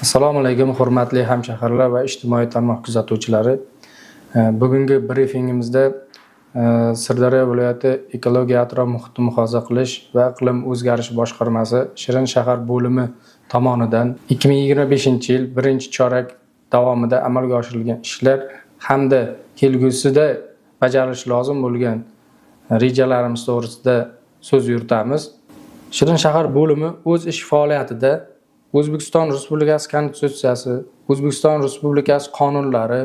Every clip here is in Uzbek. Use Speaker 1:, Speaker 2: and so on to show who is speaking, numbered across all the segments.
Speaker 1: Assalomu alaykum, hurmatli hamshaharlar va ijtimoiy tarmoq kuzatuvchilari. Bugungi brifingimizda Sirdaryo viloyati ekologiya, atrof muhitni muhofaza qilish va iqlim o'zgarishi boshqarmasi Shirin shahar bo'limi tomonidan 2025-yil birinchi chorak davomida amalga oshirilgan ishlar hamda kelgusida bajarilishi lozim bo'lgan rejalarimiz to'g'risida so'z yuritamiz. Shirin shahar bo'limi o'z ish faoliyatida O'zbekiston Respublikasi Konstitutsiyasi, O'zbekiston Respublikasi qonunlari,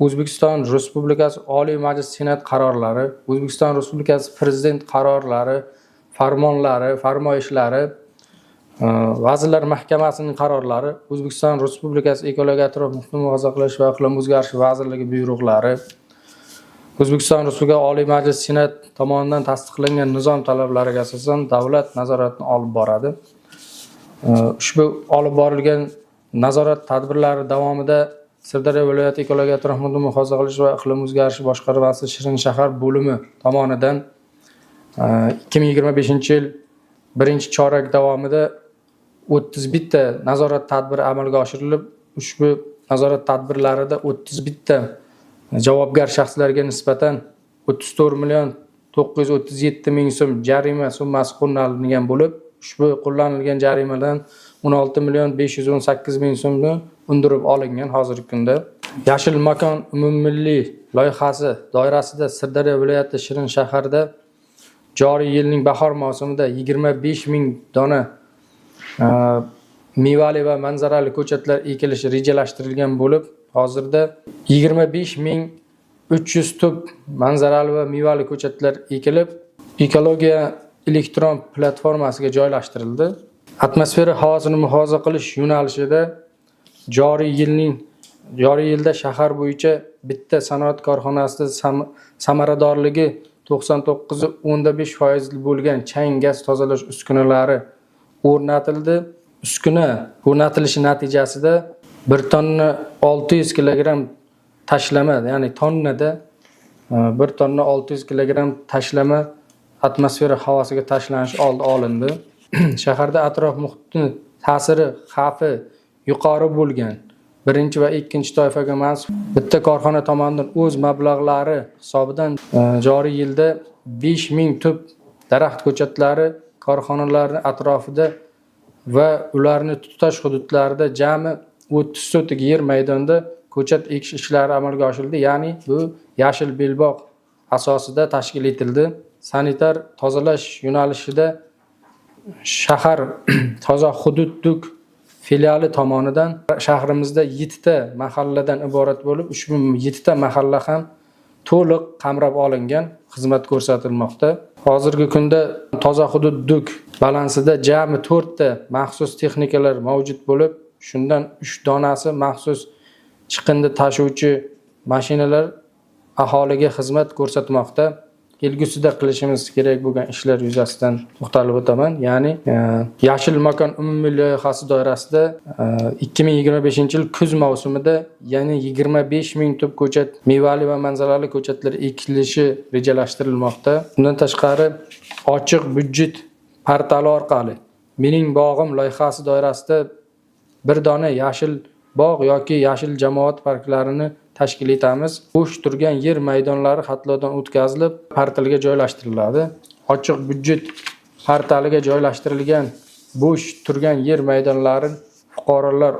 Speaker 1: O'zbekiston Respublikasi Oliy Majlis Senat qarorlari, O'zbekiston Respublikasi Prezident qarorlari, farmonlari, farmoyishlari, Vazirlar Mahkamasining qarorlari, O'zbekiston Respublikasi Ekologiya, atrof muhitni muhofaza qilish va iqlim o'zgarishi vazirligi buyruqlari, O'zbekiston Respublikasi Oliy Majlis Senat tomonidan tasdiqlangan nizom talablariga asosan davlat nazoratini olib boradi. Ushbu olib borilgan nazorat tadbirlari davomida Sirdaryo viloyati ekologiya, atrof muhitni muhofaza qilish va iqlim o'zgarishi boshqarmasi Shirin shahar bo'limi tomonidan 2025-yil birinchi chorak davomida 31 ta nazorat tadbiri amalga oshirilib, ushbu nazorat tadbirlarida 31 ta javobgar shaxslarga nisbatan 34 million 937 ming so'm jarima summasi qo'llanilgan bo'lib, ushbu qo'llanilgan jarimadan 16 million 518 ming so'mni undirib olingan hozirgi kunda. Yashil makon umummilliy loyihasi doirasida Sirdaryo viloyati Shirin shahrida joriy yilning bahor mavsumida 25 ming dona mevali va manzarali ko'chatlar ekilishi rejalashtirilgan bo'lib, hozirda 25 ming 300 tup manzarali va mevali ko'chatlar ekilib, ekologiya elektron platformasiga joylashtirildi. Atmosfera havosini muhofaza qilish yo'nalishida joriy yilda shahar bo'yicha bitta sanoat korxonasida samaradorligi 99,5% bo'lgan chang gaz tozalash uskunalari o'rnatildi. Uskuna o'rnatilishi natijasida 1 tonna 600 kilogramm tashlama, ya'ni tonnada 1 tonna 600 kilogramm tashlama atmosfera havosiga tashlanishi oldi olindi. Shaharda atrof muhitni ta'siri xavfi yuqori bo'lgan birinchi va ikkinchi toifaga mansub bitta korxona tomonidan o'z mablag'lari hisobidan joriy yilda 5000 tup daraxt ko'chatlari korxonalarning atrofida va ularni tutash hududlarida jami 30 sotik yer maydonda ko'chat ekish ishlari amalga oshirildi. Ya'ni bu yashil belbog' asosida tashkil etildi. Sanitar tozalash yo'nalishida shahar toza hudud duk filiali tomonidan shahrimizda 7 ta mahalladan iborat bo'lib, ushbu 7 ta mahalla ham to'liq qamrab olingan, xizmat ko'rsatilmoqda. Hozirgi kunda toza hudud duk balansida jami 4 ta maxsus texnikalar mavjud bo'lib, shundan 3 donasi maxsus chiqindi tashuvchi mashinalar aholiga xizmat ko'rsatmoqda. Kelgusida qilishimiz kerak bo'lgan ishlar yuzasidan to'xtalib o'taman. Ya'ni Yashil makon umumiy loyihasi doirasida 2025-yil kuz mavsumida yana 25 ming tup ko'chat, mevali va manzarali ko'chatlar ekilishi rejalashtirilmoqda. Bundan tashqari, ochiq byudjet portali orqali Mening bog'im loyihasi doirasida bir dona yashil bog' yoki yashil jamoat parklarini tashkil etamiz. Bo'sh turgan yer maydonlari xatlovdan o'tkazilib, portalga joylashtiriladi. Ochiq byudjet portaliga joylashtirilgan bo'sh turgan yer maydonlari fuqarolar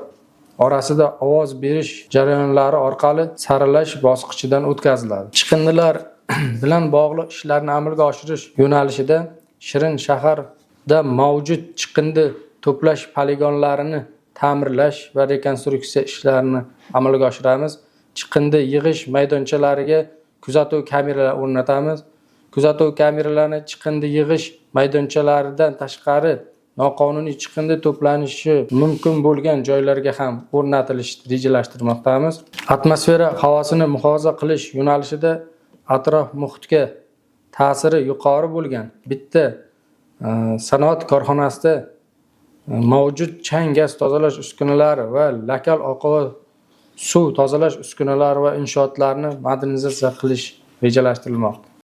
Speaker 1: orasida ovoz berish jarayonlari orqali saralash bosqichidan o'tkaziladi. Chiqindilar bilan bog'liq ishlarni amalga oshirish yo'nalishida Shirin shaharda mavjud chiqindi to'plash poligonlarini ta'mirlash va rekonstruksiya ishlarini amalga oshiramiz. Chiqindi yig'ish maydonchalariga kuzatuv kameralari o'rnatamiz. Kuzatuv kameralarini chiqindi yig'ish maydonchalaridan tashqari noqonuniy chiqindi to'planishi mumkin bo'lgan joylarga ham o'rnatilishi rejalashtirmoqdamiz. Atmosfera havosini muhofaza qilish yo'nalishida atrof muhitga ta'siri yuqori bo'lgan bitta sanoat korxonasida mavjud chang gaz tozalash uskunalari va lokal oqova suv tozalash uskunalari va inshootlarni modernizatsiya qilish rejalashtirilmoqda.